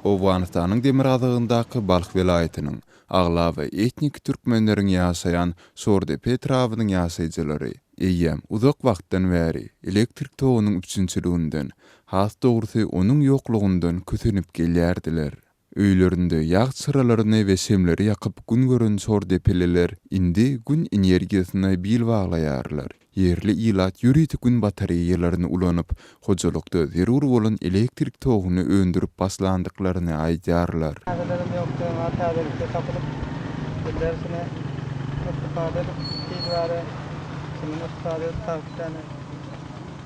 Owganystanyň demirgazygyndaky Balh welaýatynyň aglaba etniki türkmenleriň ýaşaýan Şordepe etrabynyň ýaşaýjylary eýýäm uzak wagtdan bäri elektrik togunyň üpjünçiliginden, has dogrusy onuň ýoklugyndan kösenip gelýärdiler. Öýlerinde ýag çyralaryny we şemleri ýakyp gün gören şordepeliler indi gün energiýasyna bil baglaýarlar. Ýerli ilat ýörite gün batareýalaryny ulanyp, hojalykda zerur bolan elektrik toguny öndürip başlandyklaryny aýdýarlar. Täzelerem ýok diýen täzelikde tapylyp, bizler şuny ykdysady edip tiz bäri şunuň ykdysady edip tapyp ýany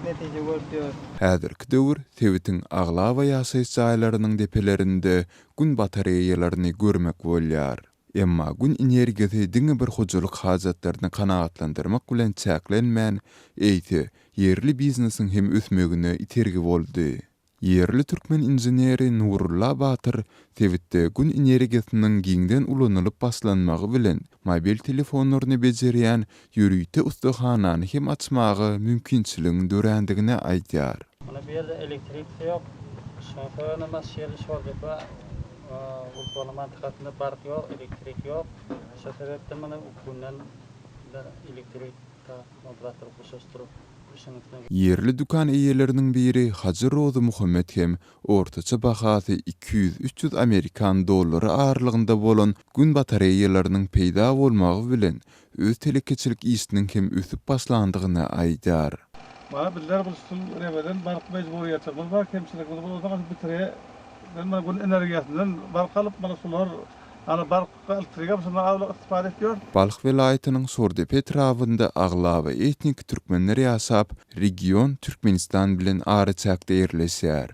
netije görüp ýörüs. Häzirki döwür sebitiň aglaba ýaşaýyş jaýlarynyň depelerinde gün batareýalaryny görmek bolýar. Emma Gün energiýasy diňe bir hojalyk hajatlaryny kanagatlandyrmak bilen çäklenmän, eýse, ýerli biznesiň hem ösmegine itergi boldy. Ýerli türkmen inženeri Nurulla Batyr sebitde Gün energiýasynyň giňden ulanylyp başlanmagy bilen mobil telefonlaryny bejerýän ýörite ussahanany hem açmaga mümkinçiligiň dörändigini aýdýar. Mana bu ýerde elektrik ýok. Şonuň sebäbine maş ýerli Şordepe Gulpana mantykasynda bark ýok, elektrik ýok. Şo sebäpden mana günden elektrik mobilator goşaşdyryp işiň üstüne. Ýerli dükan eýeleriniň biri Hajy Rozymuhammet hem ortaça bahasy 200-300 amerikan dollary aralygynda bolan Gün batareýalarynyň peýda bolmagy bilen öz telekeçilik işiniň hem ösüp başlandygyny aýdýar. Mana bizler bu şul remeden bark mejburyýetçiligimiz bar, kemçiligimiz bar, onsoň bitire men mana gün energiýasyndan bark alyp mana şular ana bark elektrigem şundan azrak istifade etýär. Balh welaýatynyň Şordepe etrabynda aglaba etniki türkmenler ýaşap, region Türkmenistan bilen araçäkde ýerleşýär.